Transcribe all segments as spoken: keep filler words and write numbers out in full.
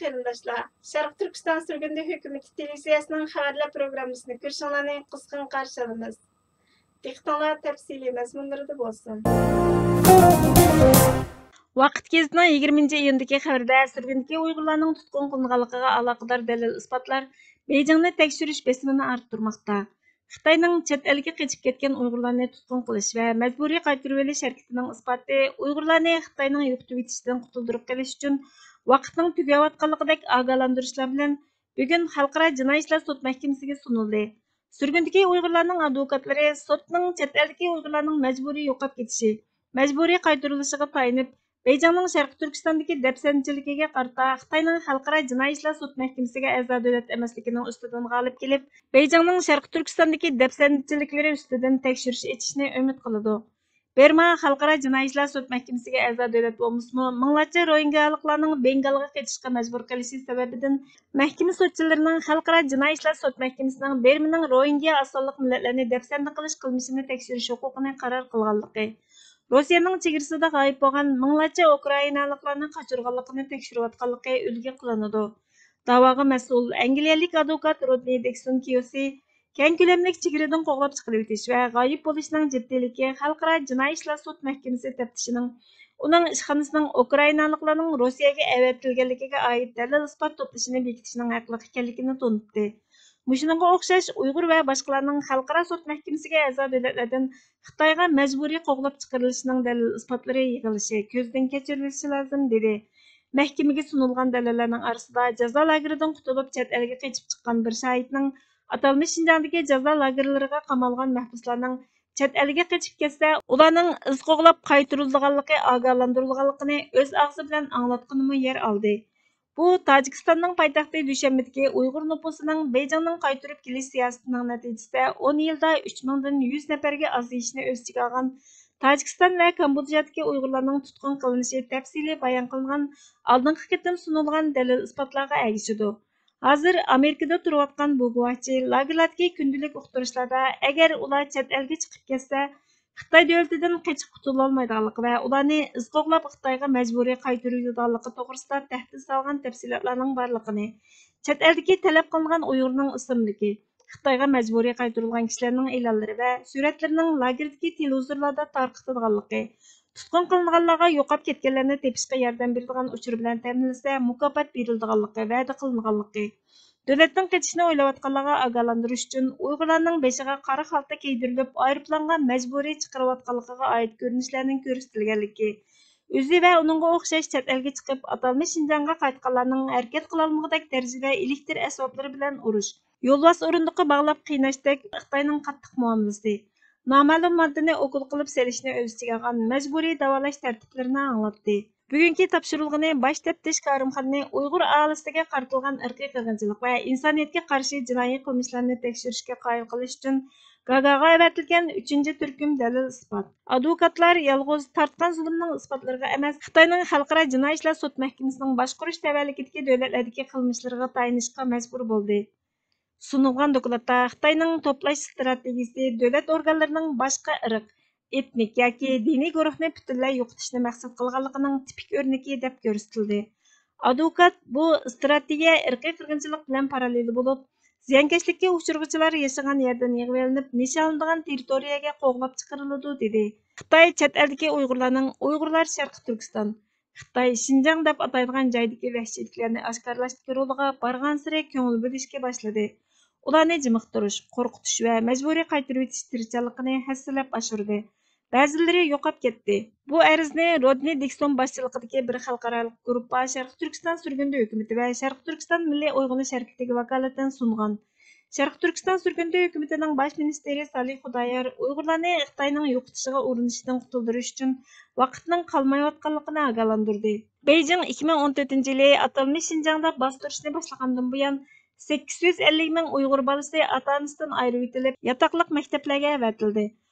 قېرىنداشلار، شەرقىي تۈركىستان سۈرگۈندە ھۆكۈمىتى تېلېۋىزىيەسىنىڭ خەۋەرلەر پروگراممىسىنى كۆرۈشۈڭلارنى قىزغىن قارشى ئالىمىز. دىققىتىڭلار تەپسىلىي مەزمۇنلىرىدا بولسۇن. ۋاقىت گېزىتىنىڭ يىگىرمىنچى ئىيۇندىكى خەۋىرىدە سۈرگۈندىكى ئۇيغۇرلارنىڭ تۇتقۇن قىلىنغانلىقىغا ئالاقىدار دەلىل-ئىسپاتلار بېيجىڭنى تەكشۈرۈش بېسىمىنى ئارتتۇرماقتا. خىتاينىڭ چەت ئەلگە قېچىپ كەتكەن ئۇيغۇرلارنى تۇتقۇن قىلىش ۋە مەجبۇرىي قايتۇرۇۋېلىش ھەرىكىتىنىڭ ئىسپاتى ئۇيغۇرلارنى خىتاينىڭ يوقىتىۋېتىشىدىن قۇتۇلدۇرۇپ قېلىش ئۈچۈن ۋاقىتنىڭ تۈگەۋاتقانلىقىدەك ئاگاھلاندۇرۇشلار بىلەن بۈگۈن خەلقئارا جىنايى ئىشلار سوت مەھكىمىسىگە سۇنۇلدى. سۈرگۈندىكى ئۇيغۇرلارنىڭ ئادۋوكاتلىرى سوتنىڭ چەت ئەلدىكى ئۇيغۇرلارنىڭ مەجبۇرىي يوقاپ كېتىشى، مەجبۇرىي قايتۇرۇلۇشىغا تايىنىپ، بېيجىڭنىڭ شەرقىي تۈركىستاندىكى دەپسەندىچىلىكىگە قارىتا خىتاينىڭ خەلقئارا جىنايى ئىشلار سوت مەھكىمىسىگە ئەزا دۆلەت ئەمەسلىكىنىڭ ئۈستىدىن غالىب كېلىپ، بېيجىڭنىڭ شەرقىي تۈركىستاندىكى دەپسەندىچىلىكلىرى ئۈستىدىن تەكشۈرۈش ئېچىشنى ئۈمىد قىلىدۇ. بىرما خەلقئارا جىنايى ئىشلار سوت مەھكىمىسىگە ئەزا دۆلەت بولمىسىمۇ، مىڭلارچە روھىنگالىقلارنىڭ بېنگالغا قېچىشقا مەجبۇر قىلىشى سەۋەبىدىن، مەھكىمە سوتچىلىرىنىڭ خەلقئارا جىنايى ئىشلار سوت مەھكىمىسىنىڭ بىرمىنىڭ روھىنگيا ئاز سانلىق مىللەتلەرنى دەپسەندە قىلىش قىلمىشىنى تەكشۈرۈش ھوقۇقىنى قارار قىلغانلىقى، روسىيەنىڭ چېگرىسىدا غايىب بولغان مىڭلارچە ئۇكرائىنالىقلارنى قاچۇرغانلىقىنى تەكشۈرۈۋاتقانلىقى ئۈلگە قىلىنىدۇ. داۋاغا مەسئۇل ئەنگلىيەلىك ئادۋوكات رودنى دىكسون كىيوسى كەڭ كۆلەملىك چېگرىدىن قوغلاپ چىقىرىۋېتىش ۋە غايىب بولۇشنىڭ جىددىيلىكى خەلقئارا جىنايى ئىشلار سوت مەھكىمىسى تەپتىشىنىڭ ئۇنىڭ ئىشخانىسىنىڭ ئۇكرائىنالىقلارنىڭ روسىيەگە ئەۋەتىلگەنلىكىگە ئائىت دەلىل-ئىسپات توپلىشىنى بېكىتىشنىڭ ھەقلىق ئىكەنلىكىنى تونۇتتى. مۇشۇنىڭغا ئوخشاش ئۇيغۇر ۋە باشقىلارنىڭ خەلقئارا سوت مەھكىمىسىگە ئەزا دۆلەتلەردىن خىتايغا مەجبۇرىي قوغلاپ چىقىرىلىشىنىڭ دەلىل-ئىسپاتلىرى يىغىلىشى، كۆزدىن كەچۈرۈلۈشى لازىم، دېدى. مەھكىمىگە سۇنۇلغان دەلىللەرنىڭ ئارىسىدا جازا لاگېرىدىن قۇتۇلۇپ چەت ئەلگە قېچىپ چىققان بىر شاھىتنىڭ ئاتالمىش شىنجاڭدىكى جازا لاگېرلىرىغا قامالغان مەھبۇسلارنىڭ چەت ئەلگە قېچىپ كەتسە، ئۇلارنىڭ ئىز قوغلاپ قايتۇرۇلىدىغانلىقى ئاگاھلاندۇرۇلغانلىقىنى ئۆز ئاغزى بىلەن ئاڭلاتقىنىمۇ يەر ئالدى. بۇ، تاجىكىستاننىڭ پايتەختى دۈشەنبىدىكى ئۇيغۇر نوپۇسىنىڭ بېيجىڭنىڭ قايتۇرۇپ كېلىش سىياسىتىنىڭ نەتىجىسىدە ئون يىلدا ئۈچ مىڭدىن يۈز نەپەرگە ئازىيىشىنى ئۆز ئىچىگە ئالغان تاجىكىستان ۋە كامبودژادىكى ئۇيغۇرلارنىڭ تۇتقۇن قىلىنىشى تەپسىلىي بايان قىلىنغان ئالدىنقى قېتىم سۇنۇلغان دەلىل-ئىسپاتلارغا ئەگىشىدۇ. ھازىر ئامېرىكىدا تۇرۇۋاتقان بۇ گۇۋاھچى لاگېرلاردىكى كۈندىلىك ئۇقتۇرۇشلاردا، ئەگەر ئۇلار چەت ئەلگە چىقىپ كەتسە، خىتاي دۆلىتىدىن قېچىپ قۇتۇلالمايدىغانلىقى ۋە ئۇلارنى ئىز قوغلاپ خىتايغا مەجبۇرىي قايتۇرۇۋېتىدىغانلىقى توغرىسىدا تەھدىت سالغان تەپسىلاتلارنىڭ بارلىقىنى، چەت ئەلدىكى تەلەپ قىلىنغان ئۇيغۇرنىڭ ئىسىملىكى، خىتايغا مەجبۇرىي قايتۇرۇلغان كىشىلەرنىڭ ئېلانلىرى ۋە سۈرەتلىرىنىڭ لاگېردىكى تېلېۋىزورلاردا تارقىتىدىغانلىقى، تۇتقۇن قىلىنغانلارغا يوقاپ كەتكەنلەرنى تېپىشقا ياردەم بېرىدىغان ئۇچۇر بىلەن تەمىنلىسە، مۇكاپات بېرىلىدىغانلىقى ۋەدە قىلىنغانلىقى، دۆلەتتىن قېچىشنى ئويلاۋاتقانلارغا ئاگاھلاندۇرۇش ئۈچۈن ئۇيغۇرلارنىڭ بېشىغا قارا خالتا كىيدۈرۈلۈپ، ئايروپىلانغا مەجبۇرىي چىقىرىۋاتقانلىقىغا ئائىت كۆرۈنۈشلەرنىڭ كۆرسىتىلگەنلىكى، ئۆزى ۋە ئۇنىڭغا ئوخشاش چەت ئەلگە چىقىپ، ئاتالمىش شىنجاڭغا قايتقانلارنىڭ ھەرىكەت قىلالمىغۇدەك دەرىجىدە ئېلېكتىر ئەسۋابلىرى بىلەن ئۇرۇش، يولۋاس ئورۇندۇققا باغلاپ قىيناشتەك خىتاينىڭ قاتتىق مۇئامىلىسى، نامەلۇم ماددىنى ئوكۇل قىلىپ سېلىشنى ئۆز ئىچىگە ئالغان مەجبۇرىي داۋالاش تەرتىپلىرىنى ئاڭلاتتى. بۈگۈنكى تاپشۇرۇلغىنى باش تەپتىش كارىمخانىنى ئۇيغۇر ئاھالىسىگە قارىتىلغان ئىرقىي قىرغىنچىلىق ۋە ئىنسانىيەتكە قارشى جىنايى قىلمىشلارنى تەكشۈرۈشكە قايىل قىلىش ئۈچۈن گاگاغا ئەۋەتىلگەن ئۈچىنچى تۈركۈم دەلىل-ئىسپات. ئادۋوكاتلار يالغۇز تارتقان زۇلۇمنىڭ ئىسپاتلىرىغا ئەمەس، خىتاينىڭ خەلقئارا جىنايى ئىشلار سوت مەھكىمىسىنىڭ باشقۇرۇش تەۋەلىكىدىكى دۆلەتلەردىكى قىلمىشلىرىغا تايىنىشقا مەجبۇر بولدى. سۇنۇلغان دوكلاتتا خىتاينىڭ توپلاش ئىستراتېگىيىسى دۆلەت ئورگانلىرىنىڭ باشقا ئىرق، ئېتنىك ياكى دىنىي گۇرۇھنى پۈتۈنلەي يوقىتىشنى مەقسەت قىلغانلىقىنىڭ تىپىك ئۆرنىكى دەپ كۆرسىتىلدى. ئادۋوكات بۇ ئىستراتېگىيە ئىرقىي قىرغىنچىلىق بىلەن پاراللېل بولۇپ، زىيانكەشلىككە ئۇچرىغۇچىلار ياشىغان يەردىن يىغىۋېلىنىپ، نىشانلىنىدىغان تېررىتورىيەگە قوغلاپ چىقىرىلىدۇ، دېدى. خىتاي چەت ئەلدىكى ئۇيغۇرلارنىڭ ئۇيغۇرلار شەرقىي تۈركىستان، خىتاي شىنجاڭ دەپ ئاتايدىغان جايدىكى ۋەھشىيلىكلەرنى ئاشكارىلاشتىكى رولىغا بارغانسېرى كۆڭۈل بۆلۈشكە باشلىدى. ئۇلارنى جىمىقتۇرۇش، قورقۇتۇش ۋە مەجبۇرىي قايتۇرۇۋېتىش تىرىشچانلىقىنى ھەسسىلەپ ئاشۇردى. بەزىلىرى يوقاپ كەتتى. بۇ ئەرزنى رودنى دىكسون باشچىلىقىدىكى بىر خەلقئارالىق گۇرۇپپا شەرقىي تۈركىستان سۈرگۈندە ھۆكۈمىتى ۋە شەرقىي تۈركىستان مىللىي ئويغىنىش ھەرىكىتىگە ۋاكالىتەن سۇنغان. شەرقىي تۈركىستان سۈرگۈندە ھۆكۈمىتىنىڭ باش مىنىستىرى سالىھ خۇدايار ئۇيغۇرلارنى خىتاينىڭ يوقىتىشىغا ئۇرۇنۇشىدىن قۇتۇلدۇرۇش ئۈچۈن ۋاقىتنىڭ قالمايۋاتقانلىقىنى ئاگاھلاندۇردى. بېيجىڭ، ئىككى مىڭ ئون تۆتىنچى يىلى ئاتالمىش شىنجاڭدا باستۇرۇشنى باشلىغاندىن بۇيان، سەككىز يۈز ئەللىك مىڭ ئۇيغۇر بالىسى ئاتا-ئانىسىدىن ئايرىۋېتىلىپ، ياتاقلىق مەكتەپلەرگە ئەۋەتىلدى.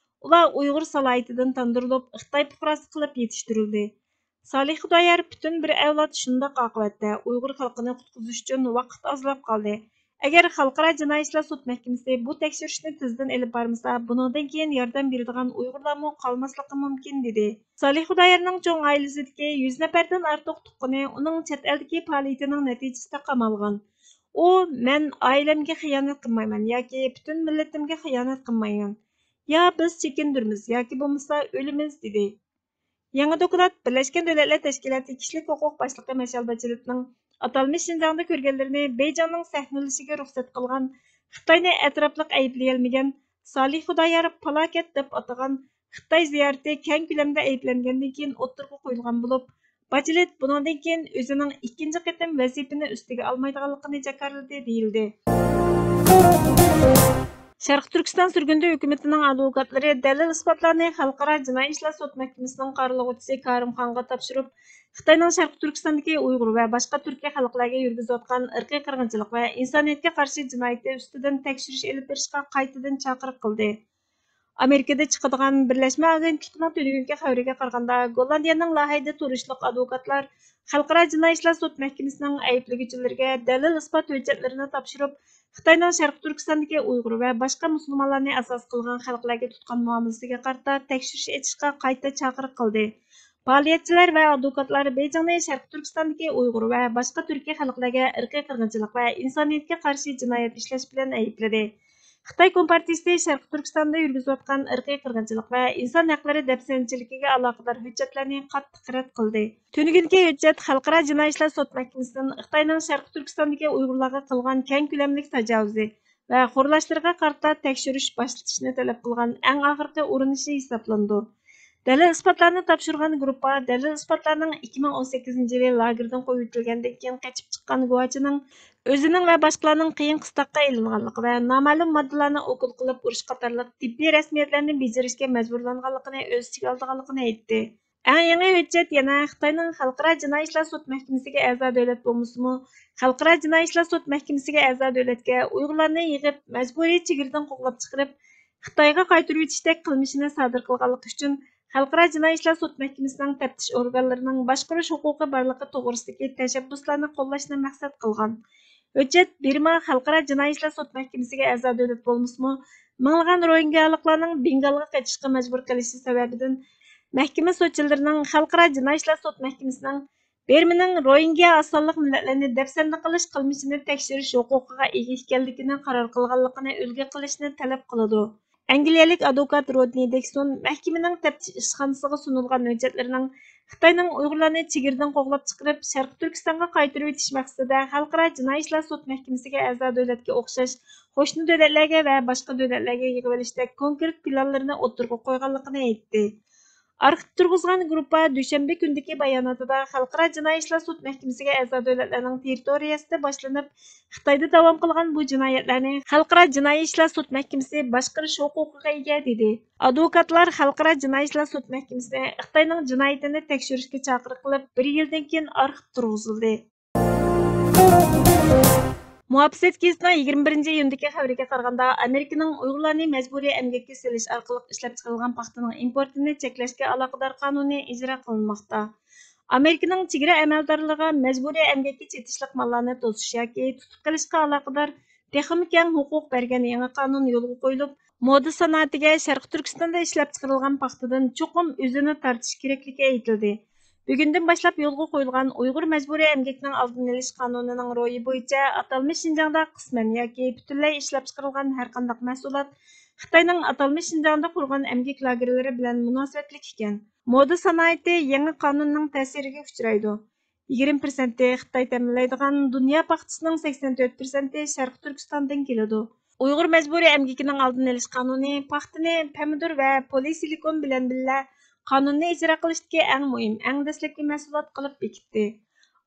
ئۇلار ئۇيغۇر سالاھىيىتىدىن تاندۇرۇلۇپ، خىتاي پۇقراسى قىلىپ يېتىشتۈرۈلدى. سالىھ خۇدايار پۈتۈن بىر ئەۋلاد شۇنداق ئاقىۋەتتە ئۇيغۇر خەلقىنى قۇتقۇزۇش ئۈچۈن ۋاقىت ئازلاپ قالدى. ئەگەر خەلقئارا جىنايى ئىشلار سوت مەھكىمىسى بۇ تەكشۈرۈشنى تېزدىن ئېلىپ بارمىسا، بۇنىڭدىن كېيىن ياردەم بېرىدىغان ئۇيغۇرلارمۇ قالماسلىقى مۇمكىن، دېدى. سالىھ خۇدايارنىڭ چوڭ ئائىلىسىدىكى يۈز نەپەردىن ئارتۇق تۇغقىنى ئۇنىڭ چەت ئەلدىكى پائالىيىتىنىڭ نەتىجىسىدە قامالغان. ئۇ، مەن ئائىلەمگە خىيانەت قىلمايمەن ياكى پۈتۈن مىللىتىمگە خىيانەت قىلمايمەن. يا بىز چېكىندۈرىمىز ياكى بولمىسا ئۆلىمىز، دېدى. يېڭى دوكلات بىرلەشكەن دۆلەتلەر تەشكىلاتى كىشىلىك ھوقۇق باشلىقى مىشېل باچېلېتنىڭ ئاتالمىش شىنجاڭدا كۆرگەنلىرىنى بېيجىڭنىڭ سەھنىلىشىگە رۇخسەت قىلغان، خىتاينى ئەتراپلىق ئەيىبلىيەلمىگەن، سالىھ خۇدايار پالاكەت دەپ ئاتىغان خىتاي زىيارىتى كەڭ كۆلەمدە ئەيىبلەنگەندىن كېيىن ئوتتۇرىغا قويۇلغان بولۇپ، باچېلېت بۇنىڭدىن كېيىن ئۆزىنىڭ ئىككىنچى قېتىم ۋەزىپىنى ئۈستىگە ئالمايدىغانلىقىنى جاكارلىدى، دېيىلدى. شەرقىي تۈركىستان سۈرگۈندە ھۆكۈمىتىنىڭ ئادۋوكاتلىرى دەلىل-ئىسپاتلارنى خەلقئارا جىنايى ئىشلار سوت مەھكىمىسىنىڭ قارىلىغۇچىسى كارىم خانغا تاپشۇرۇپ، خىتاينىڭ شەرقىي تۈركىستاندىكى ئۇيغۇر ۋە باشقا تۈركىي خەلقلەرگە يۈرگۈزۈۋاتقان ئىرقىي قىرغىنچىلىق ۋە ئىنسانىيەتكە قارشى جىنايىتى ئۈستىدىن تەكشۈرۈش ئېلىپ بېرىشقا قايتىدىن چاقىرىق قىلدى. ئامېرىكىدا چىقىدىغان بىرلەشمە ئاگېنتلىقىنىڭ تۈنۈگۈنكى خەۋىرىگە قارىغاندا، گوللاندىيەنىڭ لاھەيدە تۇرۇشلۇق ئادۋوكاتلار خەلقئارا جىنايى ئىشلار سوت مەھكىمىسىنىڭ ئەيىبلىگۈچىلىرىگە دەلىل-ئىسپات ھۆججەتلىرىنى تاپشۇرۇپ، خىتاينىڭ شەرقىي تۈركىستاندىكى ئۇيغۇر ۋە باشقا مۇسۇلمانلارنى ئاساس قىلغان خەلقلەرگە تۇتقان مۇئامىلىسىگە قارىتا تەكشۈرۈش ئېچىشقا قايتا چاقىرىق قىلدى. پائالىيەتچىلەر ۋە ئادۋوكاتلار بېيجىڭنى شەرقىي تۈركىستاندىكى ئۇيغۇر ۋە باشقا تۈركىي خەلقلەرگە ئىرقىي قىرغىنچىلىق ۋە ئىنسانىيەتكە قارشى جىنايەت ئىشلەش بىلەن ئەيىبلىدى. خىتاي كومپارتىيىسى شەرقىي تۈركىستاندا يۈرگۈزۈۋاتقان ئىرقىي قىرغىنچىلىق ۋە ئىنسان ھەقلىرى دەپسەندىچىلىكىگە ئالاقىدار ھۆججەتلەرنى قاتتىق رەت قىلدى. تۈنۈگۈنكى ھۆججەت خەلقئارا جىنايى ئىشلار سوت مەھكىمىسىدىن خىتاينىڭ شەرقىي تۈركىستاندىكى ئۇيغۇرلارغا قىلغان كەڭ كۆلەملىك تاجاۋۇزى ۋە خورلاشلىرىغا قارىتا تەكشۈرۈش باشلىتىشنى تەلەپ قىلغان ئەڭ ئاخىرقى ئۇرۇنۇشى ھېسابلىنىدۇ. دەلىل-ئىسپاتلارنى تاپشۇرغان گۇرۇپپا دەلىل-ئىسپاتلارنىڭ ئىككى مىڭ ئون سەككىزىنچى يىلى لاگېردىن قويۇۋېتىلگەندىن كېيىن قېچىپ چىققان گۇۋاچىنىڭ ئۆزىنىڭ ۋە باشقىلارنىڭ قىيىن قىستاققا ئېلىنغانلىقى ۋە نامەلۇم ماددىلارنى ئوكۇل قىلىپ ئۇرۇش قاتارلىق تېببىي رەسمىيەتلەرنى بېجىرىشكە مەجبۇرلانغانلىقىنى ئۆز ئىچىگە ئالىدىغانلىقىنى ئېيتتى. ئەڭ يېڭى ھۆججەت يەنە خىتاينىڭ خەلقئارا جىنايى ئىشلار سوت مەھكىمىسىگە ئەزا دۆلەت بولمىسىمۇ، خەلقئارا جىنايى ئىشلار سوت مەھكىمىسىگە ئەزا دۆلەتكە ئۇيغۇرلارنى يىغىپ، مەجبۇرىي چېگرىدىن قوغلاپ چىقىرىپ، خىتايغا قايتۇرۇۋېتىشتەك قىلمىشىنى سادىر قىلغانلىقى ئۈچۈن، خەلقئارا جىنايى ئىشلار سوت مەھكىمىسىنىڭ تەپتىش ئورگانلىرىنىڭ باشقۇرۇش ھوقۇقى بارلىقى توغرىسىدىكى تەشەببۇسلارنى قوللاشنى مەقسەت قىلغان. ھۆججەت بىرما خەلقئارا جىنايى ئىشلار سوت مەھكىمىسىگە ئەزا دۆلەت بولمىسىمۇ، مىڭلىغان روھىنگالىقلارنىڭ بېنگالغا قېچىشقا مەجبۇر قىلىشى سەۋەبىدىن، مەھكىمە سوتچىلىرىنىڭ خەلقئارا جىنايى ئىشلار سوت مەھكىمىسىنىڭ بىرمىنىڭ روھىنگيا ئاز سانلىق مىللەتلەرنى دەپسەندە قىلىش قىلمىشىنى تەكشۈرۈش ھوقۇقىغا ئىگە ئىكەنلىكىنى قارار قىلغانلىقىنى ئۈلگە قىلىشنى تەلەپ قىلىدۇ. ئەنگلىيەلىك ئادۋوكات رودنى دىكسون مەھكىمىنىڭ تەپتىش ئىشخانىسىغا سۇنۇلغان ھۆججەتلىرىنىڭ خىتاينىڭ ئۇيغۇرلارنى چېگرىدىن قوغلاپ چىقىرىپ، شەرقىي تۈركىستانغا قايتۇرۇۋېتىش مەقسىتىدە خەلقئارا جىنايى ئىشلار سوت مەھكىمىسىگە ئەزا دۆلەتكە ئوخشاش قوشنا دۆلەتلەرگە ۋە باشقا دۆلەتلەرگە يىغىۋېلىشتەك كونكرېت پىلانلىرىنى ئوتتۇرىغا قويغانلىقىنى ئېيتتى. ئارخىپ تۇرغۇزغان گۇرۇپپا دۈشەنبە كۈنىدىكى باياناتىدا خەلقئارا جىنايى ئىشلار سوت مەھكىمىسىگە ئەزا دۆلەتلەرنىڭ تېررىتورىيەسىدە باشلىنىپ، خىتايدا داۋام قىلغان بۇ جىنايەتلەرنى خەلقئارا جىنايى ئىشلار سوت مەھكىمىسى باشقۇرۇش ھوقۇقىغا ئىگە، دېدى. ئادۋوكاتلار خەلقئارا جىنايى ئىشلار سوت مەھكىمىسى خىتاينىڭ جىنايىتىنى تەكشۈرۈشكە چاقىرىق قىلىپ، بىر يىلدىن كېيىن ئارخىپ تۇرغۇزۇلدى. مۇھاپىزەت گېزىتىنىڭ يىگىرمە بىرىنچى ئىيۇندىكى خەۋىرىگە قارىغاندا، ئامېرىكىنىڭ ئۇيغۇرلارنى مەجبۇرىي ئەمگەككە سېلىش ئارقىلىق ئىشلەپچىقىرىلغان پاختىنىڭ ئىمپورتىنى چەكلەشكە ئالاقىدار قانۇنى ئىجرا قىلىنماقتا. ئامېرىكىنىڭ چېگرا ئەمەلدارلىرىغا مەجبۇرىي ئەمگەككە چېتىشلىق ماللارنى توسۇش ياكى تۇتۇپ قېلىشقا ئالاقىدار تېخىمۇ كەڭ ھوقۇق بەرگەن يېڭى قانۇن يولغا قويۇلۇپ، مودا سانائىتىگە شەرقىي تۈركىستاندا ئىشلەپچىقىرىلغان پاختىدىن چوقۇم ئۆزىنى تارتىش كېرەكلىكى ئېيتىلدى. بۈگۈندىن باشلاپ يولغا قويۇلغان ئۇيغۇر مەجبۇرىي ئەمگىكىنىڭ ئالدىنى ئېلىش قانۇنىنىڭ روھى بويىچە ئاتالمىش شىنجاڭدا قىسمەن ياكى پۈتۈنلەي ئىشلەپچىقىرىلغان ھەرقانداق مەھسۇلات خىتاينىڭ ئاتالمىش شىنجاڭدا قۇرغان ئەمگەك لاگېرلىرى بىلەن مۇناسىۋەتلىك ئىكەن. مودا سانائىتى يېڭى قانۇننىڭ تەسىرىگە ئۇچرايدۇ. يىگىرمە پىرسەنتى خىتاي تەمىنلەيدىغان دۇنيا پاختىسىنىڭ سەكسەن تۆت پىرسەنتى شەرقىي تۈركىستاندىن كېلىدۇ. ئۇيغۇر مەجبۇرىي ئەمگىكىنىڭ ئالدىنى ئېلىش قانۇنى پاختىنى پەمىدۇر ۋە پولىسىلىكون بىلەن بىللە قانۇننى ئىجرا قىلىشتىكى ئەڭ مۇھىم، ئەڭ دەسلەپكى مەھسۇلات قىلىپ بېكىتتى.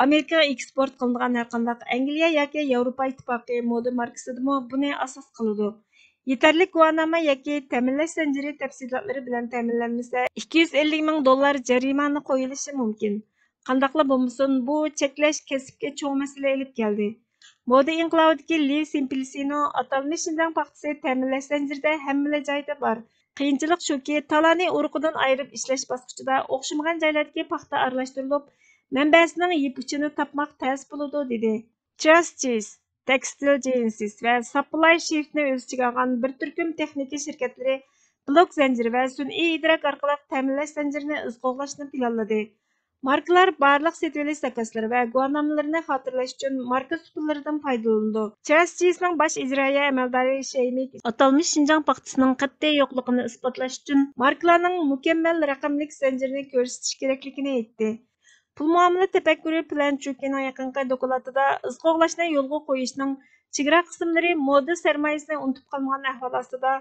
ئامېرىكىغا ئېكسپورت قىلىنىدىغان ھەرقانداق ئەنگلىيە ياكى ياۋروپا ئىتتىپاقى مودا ماركىسىدىمۇ بۇنى ئاساس قىلىدۇ. يېتەرلىك گۇۋاھنامە ياكى تەمىنلەش زەنجىرى تەپسىلاتلىرى بىلەن تەمىنلەنمىسە، ئىككى يۈز ئەللىك مىڭ دوللار جەرىمانە قويۇلۇشى مۇمكىن. قانداقلا بولمىسۇن، بۇ چەكلەش كەسىپكە چوڭ مەسىلە ئېلىپ كەلدى. مودا ئىنقىلابىدىكى لى سىمپلىسىنو ئاتالمىش شىنجاڭ پاختىسى تەمىنلەش زەنجىرىدە ھەممىلا جايدا بار. قىيىنچىلىق شۇكى، تالانى ئۇرۇقىدىن ئايرىپ ئىشلەش باسقۇچىدا ئوخشىمىغان جايلاردىكى پاختا ئارىلاشتۇرۇلۇپ، مەنبەسىنىڭ يىپ ئۇچىنى تاپماق تەس بولىدۇ، دېدى. چاس چىس، تېكستىل جېنسىس ۋە ساپلاي شىفنى ئۆز ئىچىگە ئالغان بىر تۈركۈم تېخنىكا شىركەتلىرى بىلوك زەنجىرى ۋە سۈنئىي ئىدراك ئارقىلىق تەمىنلەش زەنجىرىنى ئىزغا قوغلاشنى پىلانلىدى. ماركىلار بارلىق سېتىۋېلىش زاكازلىرى ۋە گۇۋاھنامىلىرىنى خاتىرىلەش ئۈچۈن ماركا سۇپىلىرىدىن پايدىلىنىدۇ. چي ئېس جىسىنىڭ باش ئىجرائىيە ئەمەلدارى شەيمىك ئاتالمىش شىنجاڭ پاختىسىنىڭ قەتئىي يوقلۇقىنى ئىسپاتلاش ئۈچۈن ماركىلارنىڭ مۇكەممەل رەقەملىك زەنجىرىنى كۆرسىتىش كېرەكلىكىنى ئېيتتى. پۇل مۇئامىلە تەپەككۇرى پلەن چۇكىنىڭ يېقىنقى دوكلاتىدا ئىزغا قوغلاشنى يولغا قويۇشنىڭ چېگرا قىسىملىرى مودا سەرمايىسىنى ئۇنتۇپ قالمىغان ئەھۋال ئاستىدا،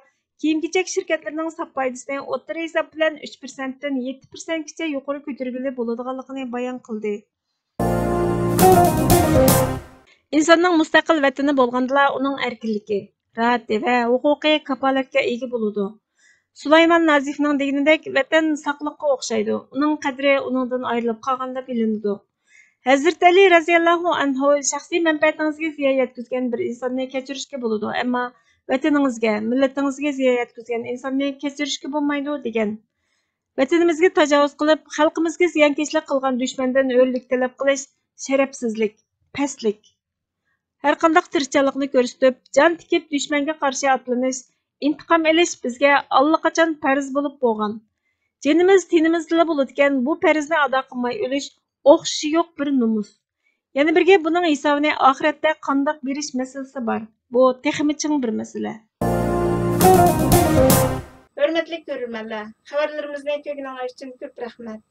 كىيىم-كېچەك شىركەتلىرىنىڭ ساپ پايدىسىنى ئوتتۇرا ھېساب بىلەن ئۈچ پىرسەنتتىن يەتتە پىرسەنتكىچە يۇقىرى كۆتۈرگىلى بولىدىغانلىقىنى بايان قىلدى. ئىنساننىڭ مۇستەقىل ۋەتىنى بولغاندىلا، ئۇنىڭ ئەركىنلىكى، راھىتى ۋە ھوقۇقى كاپالەتكە ئىگە بولىدۇ. سۇلايمان نازىفنىڭ دېگىنىدەك، ۋەتەن ساقلىققا ئوخشايدۇ، ئۇنىڭ قەدرى ئۇنىڭدىن ئايرىلىپ قالغاندا بىلىنىدۇ. ھەزرىتى ئەلى رەزىيەللاھۇ ئەنھۇ، شەخسىي مەنپەئەتىڭىزگە زىيان يەتكۈزگەن بىر ئىنساننى كەچۈرۈشكە بولىدۇ، ئەمما ۋەتىنىڭىزگە، مىللىتىڭىزگە زىيان يەتكۈزگەن ئىنساننى كەچۈرۈشكە بولمايدۇ، دېگەن. ۋەتىنىمىزگە تاجاۋۇز قىلىپ، خەلقىمىزگە زىيانكەشلىك قىلغان دۈشمەندىن ھۆرلۈك تەلەپ قىلىش شەرەپسىزلىك، پەسلىك. ھەرقانداق تىرىشچانلىقنى كۆرسىتىپ، جان تىكىپ دۈشمەنگە قارشى ئاتلىنىش، ئىنتىقام ئېلىش بىزگە ئاللىقاچان پەرز بولۇپ بولغان. جېنىمىز تېنىمىزدىلا بولىدىكەن، بۇ پەرزنى ئادا قىلماي ئۆلۈش ئوخشىشى يوق بىر نومۇس. يەنە بىرگە بۇنىڭ ھېسابىنى ئاخىرەتتە قانداق بېرىش مەسىلىسى بار. بۇ تېخىمۇ چىڭ بىر مەسىلە. ھۆرمەتلىك كۆرۈرمەنلەر، خەۋەرلىرىمىزنى كۆرگىنىڭلار ئۈچۈن كۆپ رەھمەت.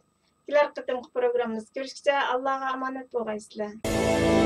كېلەر قېتىمقى پروگراممىمىزدا كۆرۈشكىچە ئاللاغا ئامانەت بولغايسىلەر.